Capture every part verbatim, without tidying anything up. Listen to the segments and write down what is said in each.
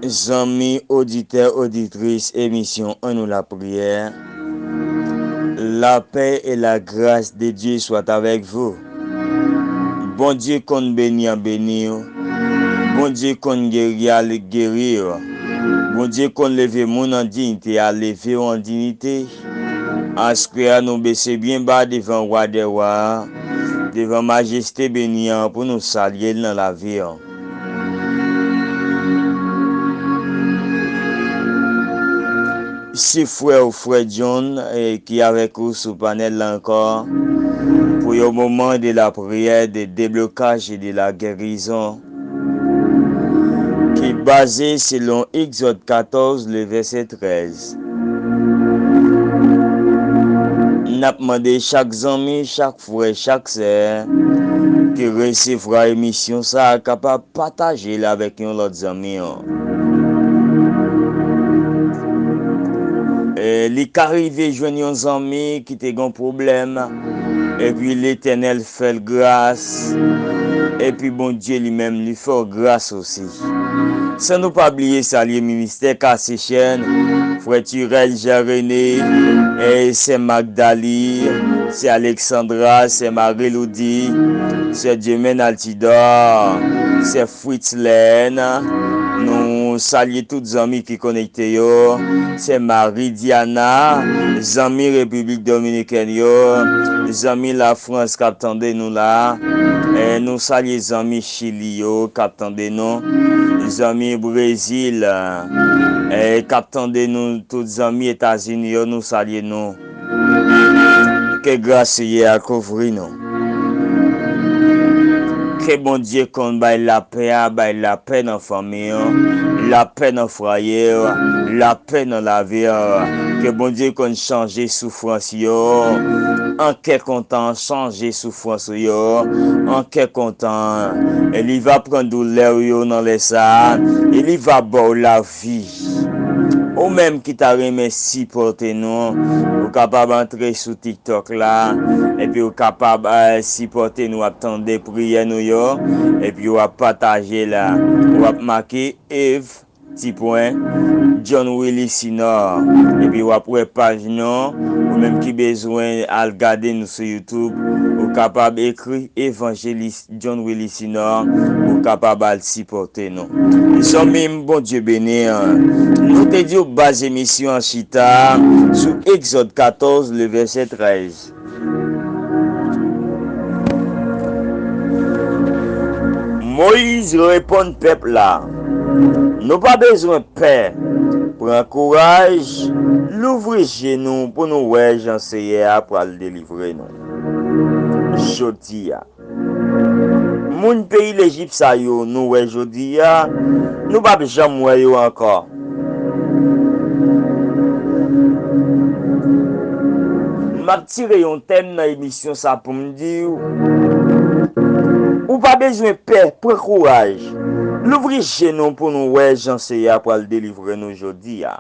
Zanmi oditè, oditris emisyon Annou Lapriyè, la paix et la grâce de Dieu soit avec vous. Bondye konn beni an beni w. Bondye konn geri a, li geri w. Bondye konn leve moun an diyite a, leve w an diyite. Aswè a, nou bese byen ba devan Wa dè wa a, devan Majeste beni an, pou nou salye l nan lavi an. Se frè w, frè John, eh, ki avèk ou sou panèl la ankò, pou yon moman de la priyè, de deblokaj e de la gerizon, ki baze selon Egzòd katòz, le vèsè trèz. N ap mande chak zanmi, chak frè, chak sè ki resevwa emisyon sa a kapab pataje l avèk yon lòt zanmi an. E li ka rive jwenn yon zanmi ki te gen pwoblèm, epi Letènèl fè l gras, epi Bondye li menm li fè w gras osi. San nou pa bliye salye ministè Kase Chèn, frè Tirèl Jean René, e sè Magdali, sè Alexandra, sè Marie Loudy, sè Diemen Altidor, sè Fritz Lèn. Nou salye tout zanmi ki konekte yo, sè Marie Diana, zanmi Repiblik Dominikèn yo, zanmi Lafrans k ap tande nou la. E nou salye zanmi Chili yo k ap tande nou, zanmi Brezil, e k ap tande nou, tout zanmi Etazini yo, nou salye nou. Ke gras Seyè a kouvri nou. Ke Bondye konn bay lapè a, bay lapè nan fanmi an, lapè nan fwaye a, lapè nan lavi a. Ke Bondye konn chanje soufrans yo an kè kontan, chanje soufrans yo an kè kontan. E li va pran doulè w yo nan lè sa a, e li va ba w lavi. Ou menm ki ta renmen sipòte nou, ou kapab antre sou TikTok la, epi ou kapab, eh, sipòte nou, w ap tande priyè nou yo, epi w ap pataje la. W ap make Eve, ti pwen, John Willy Sinor, epi w ap wè paj nou. Ou menm ki bezwen al gade nou sou YouTube, ou kapab ekri Evanjelis John Willy Sinor, ou kapab al sipòte nou. Zanmi m, Bondye beni w. Nou te di w baz emisyon an chita sou Egzòd katòz, le vèsè trèz. Moyiz reponn pèp la, nou pa bezwen pè, pran kouraj, louvri je nou pou nou wè jan Seyè a pral delivre nou. Jodi a, moun peyi Lejip sa yo nou wè jodi a, nou p ap janm wè yo ankò. M ap tire yon tèm nan emisyon sa pou m di w, ou pa bezwen pè, pran kouraj. Louvri je nou pou nou wè jan Seyè a pral delivre nou jodi a.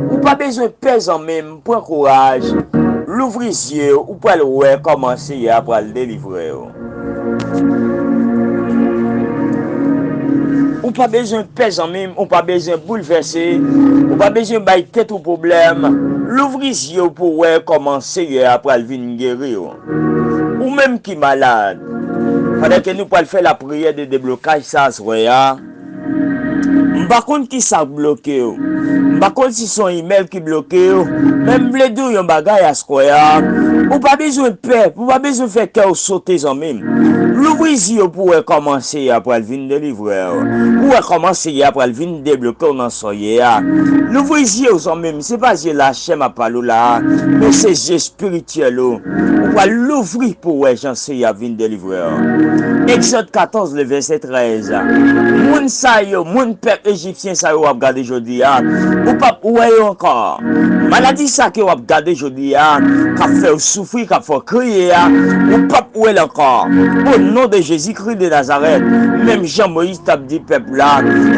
Ou pa bezwen pè, zanmi m, pran kouraj. Louvri zye w, ou pral wè kòman Seyè a pral delivre w. Ou pa bezwen pè, zanmi m, ou pa bezwen boulvèse, ou pa bezwen bay tèt ou pwoblèm. Louvri zye w pou w wè kòman Seyè a pral vin geri w. Ou menm ki malad, pandan ke nou pral fè lapriyè de deblokaj sa aswè a, m pa konn ki sa k bloke w. M pa konn si se yon imèl ki bloke w, men m vle di w yon bagay aswè a. Ou pa bezwen pè, ou pa bezwen fè kè w sote, zanmi m. Louvri zye w pou w wè kòman Seyè a pral vin delivre w, pou w wè kòman Seyè a pral vin debloke w nan sa w ye a. Louvri zye w, zanmi m, se pa zye lachè m ap pale w la a, men se zye espirityèl ou. Ou pral louvri pou w wè jan Seyè a vin delivre w. Egzòd katòz, le vèsè trèz. Moun sa yo, moun pèp ejipsyen sa yo w ap gade jodi a, ou p ap wè yo ankò. Maladi sa ke w ap gade jodi a, k ap fè w soufri, k ap fè w kriye a, ou p ap wè l ankò. O non de Jezikri de Nazarèt, menm jan Moyiz t ap di pèp la,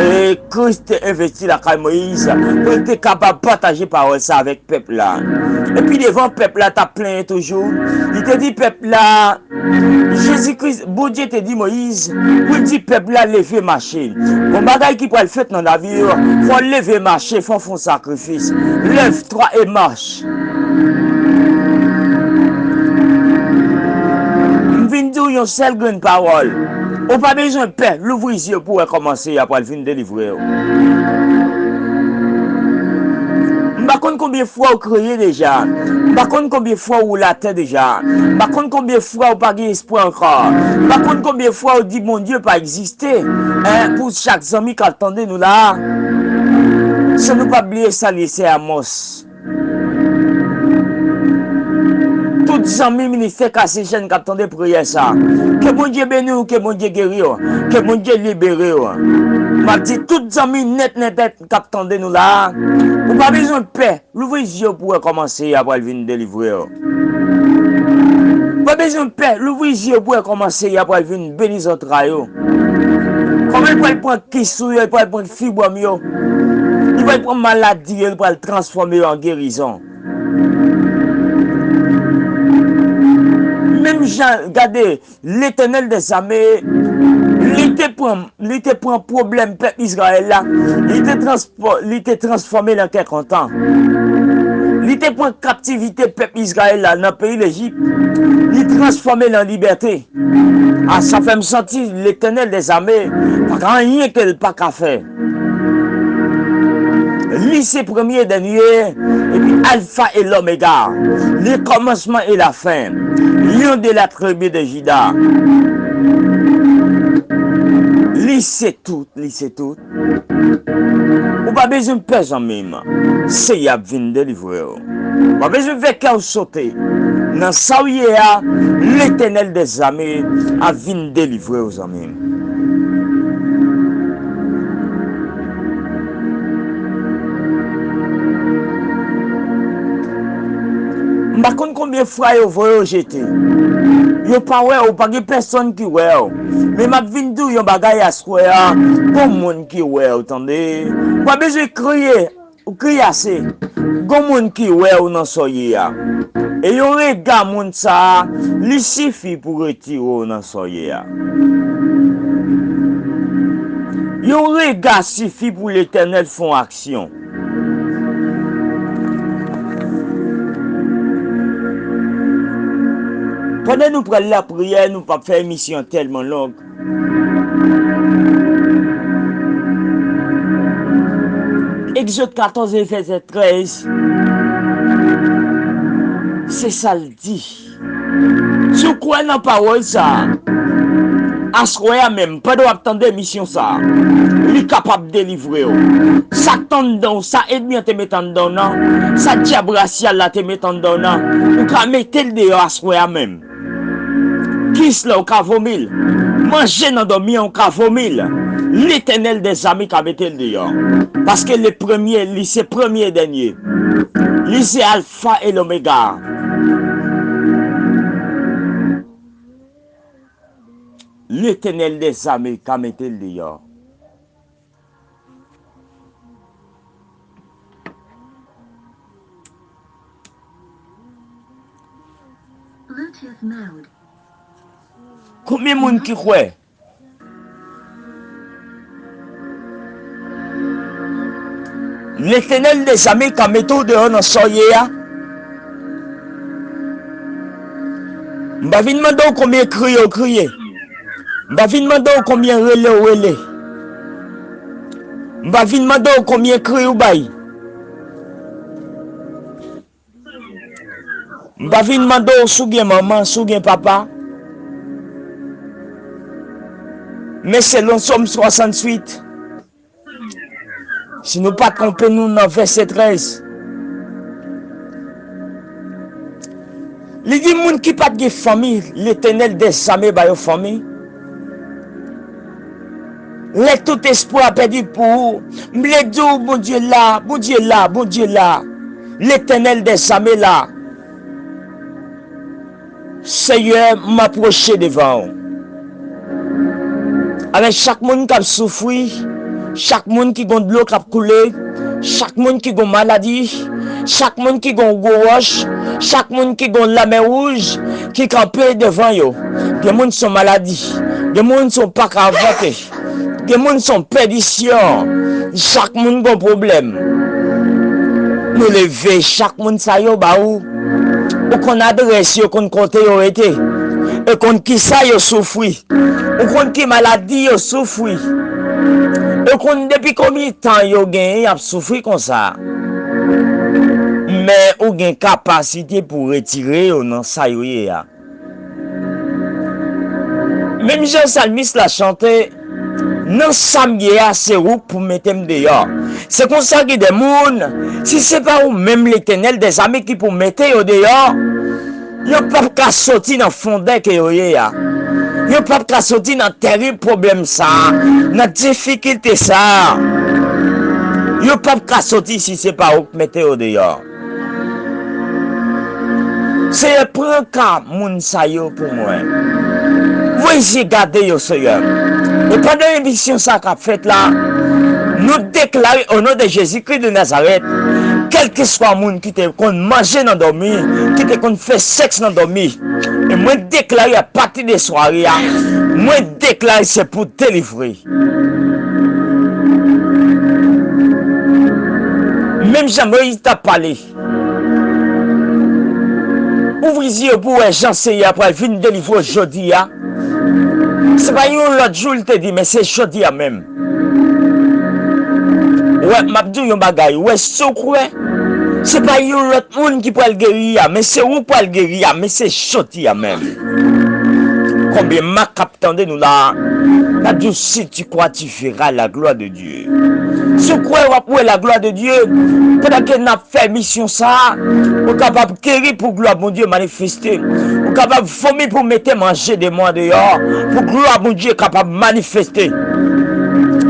e Kris te envesti lakay Moyiz pou l te kapab pataje pawòl sa avèk pèp la. Epi devan pèp la t ap plenyen toujou, li te di pèp la, Jezi Kris, Bondye te di Moyiz pou l di pèp la leve mache. Gon bagay ki pral fèt nan lavi w, fò w leve mache, fò w fè yon sakrifis. Lève-toi et marche. M vin di w yon sèl grenn pawòl. Ou pa bezwen pè, louvri zye w pou w wè kòman Seyè a pral vin delivre w. M pa konn konbyen fwa w kriye deja. M pa konn konbyen fwa w woule atè deja. M pa konn konbyen fwa w pa gen espwa ankò. M pa konn konbyen fwa w di Bondye pa egziste. En, pou chak zanmi k ap tande nou la, san nou pa bliye salye sè Amòs. Tout zanmi ministè Kase Chèn k ap tande priyè sa, ke Bondye beni w, ke Bondye geri w, ke Bondye libere w. M ap di tout zanmi nèt, nèt, nèt k ap tande nou la, ou pa bezwen pè. Louvri zye w pou w wè kòman Seyè a pral vin delivre w. Pa bezwen pè, louvri zye w pou w wè kòman Seyè a pral vin beni zantray ou. Kòman l pral pran kis ou yo, l pral pran fibwòm yo, li pral pran maladi yo, li pral transfòme yo an gerizon. Menm jan, gade, Letènèl dèzame, li te pran, li te pran pwoblèm pèp Izrayèl la, li te transfò-, li te transfòme l an kè kontan. Li te pran kaptivite pèp Izrayèl la nan peyi Lejip, li transfòme l an libète. A, sa fè m santi Letènèl dèzame pa ka anyen ke l pa ka fè. Li se premye, dènye, epi Alfa e Lomega, le kòmansman e lafen, Lion de la tribi de Jida. Li se tout, li se tout. Ou pa bezwen pè, zanmi m. Seyè a ap vin delivre w. Ou pa bezwen fè kè w sote. Nan sa w ye a, Letènèl dèzame ap vin delivre w, zanmi m. M pa konn konbyen fwa yo voye w jete. Yo pa wè w, pa gen pèsonn ki wè w. Men m ap vin di w yon bagay aswè a, gon moun ki wè w, tande. Ou pa bezwen kriye, ou kriye ase. Gon moun ki wè w nan sa w ye a. E yon rega moun sa a, li sifi pou retire w nan sa w ye a. Yon rega sifi pou Letènèl fè yon aksyon. Pandan nou pral lapriyè, nou p ap fè emisyon an tèlman long. Egzòd katòz e vèsè trèz, se sa l di. Si w kwè nan pawòl sa a, aswè a menm, pandan w ap tande emisyon sa a, li kapab delivre w. Sa k t anndan w, sa ènmi an te mete anndan w nan, sa dyab rasyal la te mete anndan w nan, ou ka mete l deyò aswè a menm. Kis la, ou ka vomi l. Manje nan dòmi an, ou ka vomi l. Letènèl dèzame ka mete l deyò. Paske li premye, li se premye e dènye. Li se Alfa e Lomega. Letènèl dèzame ka mete l deyò. Konbyen moun ki kwè? Letènèl dèzame ka mete w deyò nan sa w ye a. M pa vin mande w konbyen kriye w kriye. M pa vin mande w konbyen rele w rele. M pa vin mande w konbyen kri w bay. M pa vin mande w si w gen manman, si w gen papa. Men selon Sòm swasantuit, si nou pa twonpe nou nan vèsè trèz, li di moun ki pa t gen fanmi, Letènèl dèzame ba yo fanmi. Lè tout espwa pèdi pou ou, m vle di w, Bondye la, Bondye la, Bondye la. Letènèl dèzame la. Seyè, m apwoche devan w. Avèk chak moun k ap soufri, chak moun ki gon dlo k ap koule, chak moun ki gon maladi, chak moun ki gon gwo wòch, Chak moun ki gon lanmè wouj ki kanpe devan yo. Gen moun se yon maladi. Gen moun se yon pa ka anfante. Gen moun se yon pèdisyon. Chak moun gon pwoblèm. Nou leve chak moun sa yo ba ou. Ou konn adrès yo, konn kote yo rete. E konn kisa yo soufri. Ou konn ki maladi yo soufri. Ou konn depi konbyen tan yo genyen y ap soufri konsa. Men ou gen kapasite pou retire yo nan sa yo ye a. Menm jan salmis la chante, nan sa m ye a, se ou k pou mete m deyò. Se konsa gen de moun, si se pa ou menm Letènèl dèzame ki pou mete yo deyò, yo p ap ka soti nan fondè ke yo ye a. Yo p ap ka soti nan tèrib pwoblèm sa a, nan difikilte sa a. Yo p ap ka soti si se pa ou k mete yo deyò. Seyè, pran ka moun sa yo pou mwen. Voye zye gade yo, Seyè. E pandan emisyon sa k ap fèt la, nou deklare o non de Jezikri de Nazarèt, kèlkeswa moun ki te konn manje nan dòmi, ki te konn fè sèks nan dòmi, e mwen deklare apati de sware a, mwen deklare se pou delivre. Menm jan Moyiz t ap pale, ouvri zye w pou w wè jan Seyè a pral vin delivre w jodi a. Se pa yon lòt jou l te di, men se jodi a menm. Wè, m ap di w yon bagay. Wè, si w kwè, se pa yon lòt moun ki pral geri a, men se ou k pral geri a, men se jodi a menm. Konbyen mak k ap tande nou la a, n ap di w, si tu crois, tu verras la gloire de Dieu. Si w kwè, w ap wè la gloire de Dieu, pandan ke n ap fè misyon sa a, ou kapab geri pou glwa Bondye manifeste. Ou kapab vomi pou mete manje demon an deyò, pou glwa Bondye kapab manifeste.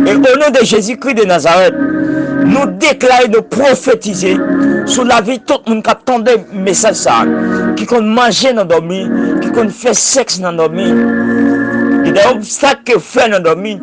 E o non de Jezikri de Nazarèt, nou deklare, nou pwofetize sou lavi tout moun k ap tande mesaj sa a, ki konn manje nan dòmi, ki konn fè sèks nan dòmi. Gen de obstak ke w fè nan dòmi,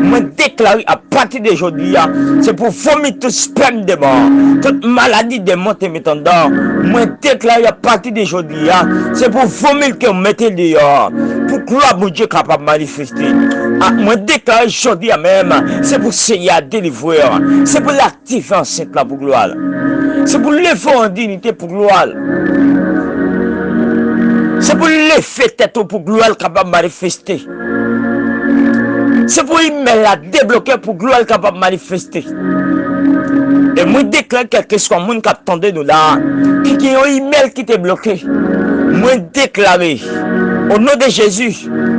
mwen deklare apati de jodi a, se pou vomi tout spèm demon, tout maladi demon te met anndan. Mwen deklare apati de jodi a, se pou vomi l ke w mete l deyò, pou glwa Bondye kapab manifeste. A, mwen deklare jodi a menm, se pou Seyè a delivre w, se pou l aktive ansent la pou glwa l. Se pou l leve w an diyite pou glwa l. Se pou l leve tèt ou pou glwa l kapab manifeste. Se pou imèl la debloke pou glwa l kapab manifeste. E mwen deklare kèlkeswa moun k ap tande nou la, ki gen yon imèl ki te bloke, mwen deklare, o non de Jezi,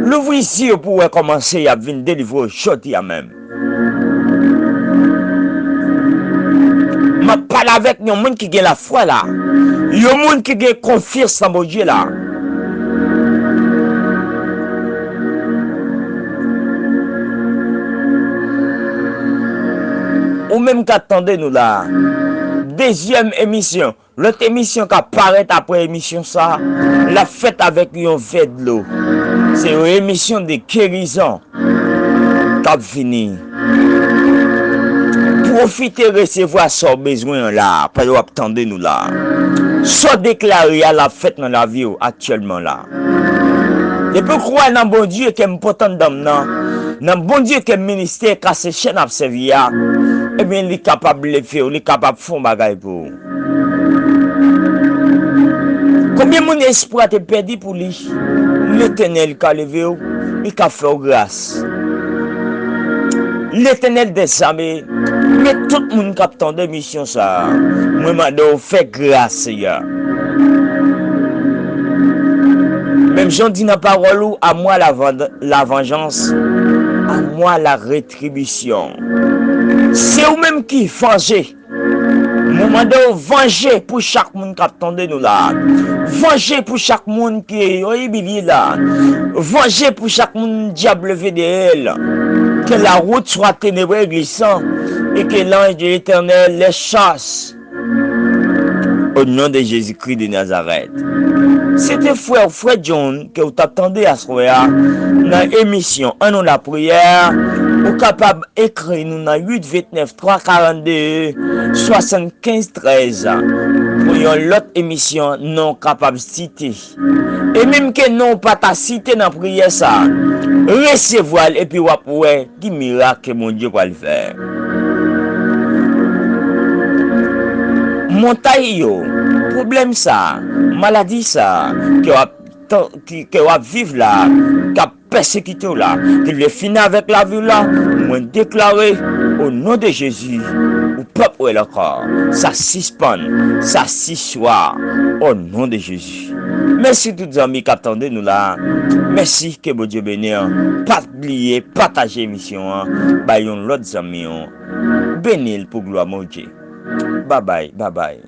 louvri zye yo pou w wè kòman Seyè a ap vin delivre w jodi a menm. M ap pale avèk yon moun ki gen lafwa la. Yon moun ki gen konfyans nan Bondye la. Ou menm k ap tande nou la. Dezyèm emisyon. Lòt emisyon k ap parèt apre emisyon sa a, l ap fèt avèk yon vè dlo. Se yon emisyon de gerizon k ap vini. Pwofite resevwa sa w bezwen an la, pandan w ap tande nou la. Sa w deklare a, l ap fèt nan lavi w aktyèlman la. Depi w kwè nan Bondye ke m pote anndan m nan, nan Bondye ke ministè Kase Chèn ap sèvi a, ebyen, li kapab leve w, li kapab fè yon bagay pou ou. Konbyen moun espwa te pèdi pou li? Letènèl ka leve w, li ka fè w gras. Letènèl dèzame, men tout moun k ap tande misyon sa a, mwen mande w fè gras, Seyè. Menm jan w di nan pawòl ou, à moi la vend-, la vengeance, à moi la rétribution. Se ou menm ki vanje. Mwen mande w vanje pou chak moun k ap tande nou la. Vanje pou chak moun ke yo imilye la. Vanje pou chak moun dyab leve dèyè l. Que la route soit ténébreuse et glissante, et que l'ange de l'Éternel les chasse. Au nom de Jésus-Christ de Nazareth. Se te frè w, frè John, ke w t ap tande aswè a nan emisyon An nou lapriyè, Ou kapab ekri nou nan uit vennèf twa karannde swasannkenz trèz pou yon lòt emisyon non kapab site. E menm ke non w pa ta site nan priyè sa, resevwa l epi w ap wè ki mirak ke Bondye pral fè. Montay yo, pwoblèm sa, maladi sa, ke w ap tan- ki- ke w ap viv la, k ap pèsekite w la, ke l vle fini avèk lavi w la, mwen deklare, o non de Jezi, ou p ap wè l ankò. Sa sispann, sa siswa, o non de Jezi. Mèsi tout zanmi k ap tande nou la. Mèsi, ke Bondye beni w. Pa bliye pataje emisyon an bay yon lòt zanmi w. Beni l pou glwa Bondye. Babay, babay.